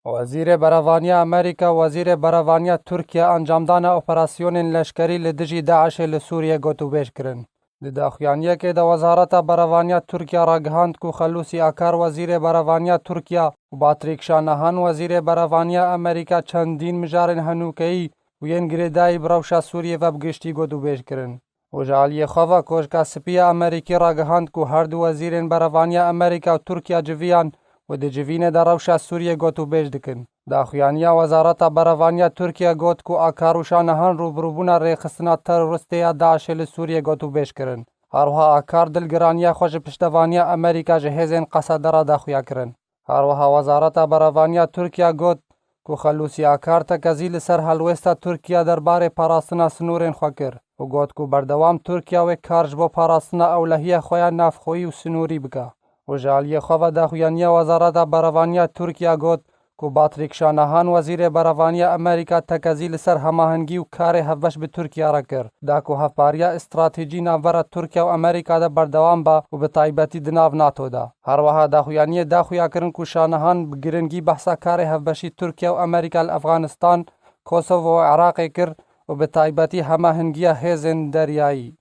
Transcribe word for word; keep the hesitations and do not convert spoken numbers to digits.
Wezîrê Berevaniya Amerîka, Wezîrê Berevaniya Tirkiye encamdana operasyonên leşkerî li dijî DAIŞê li Sûriyê gotûbêj kirin. Di daxuyaniyekê de Wezareta Berevaniya Tirkiye ragihand ku Xelûsî Akar, Wezîrê Berevaniya Tirkiye, û Patrick Shanahan, Wezîrê Berevaniya Amerîka, çendîn mijarên henûkeyî û yên girêdayî bi rewşa Sûriyê ve bi giştî gotûbêj kirin. Û ji aliyê xwe ve Koşka Spî ya Amerîkî ragihand ku her du wezîrên berevaniya Amerîka û Tirkiye civiyan û di civînê de rewşa Sûriyê gotûbêj dikin. Daxuyaniya Wezareta Berevaniya Tirkiye got ku Akar û Şanahan rûbirûbûna rêxistina teroristê ya DAIŞê li Sûriyê gotûbêj kirin. Her wiha Akar dilgiraniya xwe ji piştevaniya Amerîka ji hêzên Qesede re daxuya kirin. Her wiha Wezareta Berevaniya Tirkiye got ku Xelûsî Akar tekezî li ser helwêsta Tirkiye derbarê parastina sinûrên xwe kir û got ku berdewam Tirkiye wê kar ji bo parastina ewlehiya xwe ya navxweyî û sinûrî bike. Û ji aliyê xwe ve daxuyaniya Wezareta Berevaniya Tirkiye got ku Patrick Shanahan, Wezîrê Berevaniya Amerîka, tekezî li ser hemahengî û karê hevbeş bi Tirkiye re kir, da ku hevpariya stratejî navbera Tirkiye û Amerîka de berdewam be û bi taybetî di nav NATO de. Her wiha daxuyaniyê daxuya kirin ku Şanahan bi giringî behsa karê hevbeşî Tirkiye û Amerîka li Efxanistan, Kosovo û Iraqê kir û bi taybetî hemahengiya hêzên deryayî.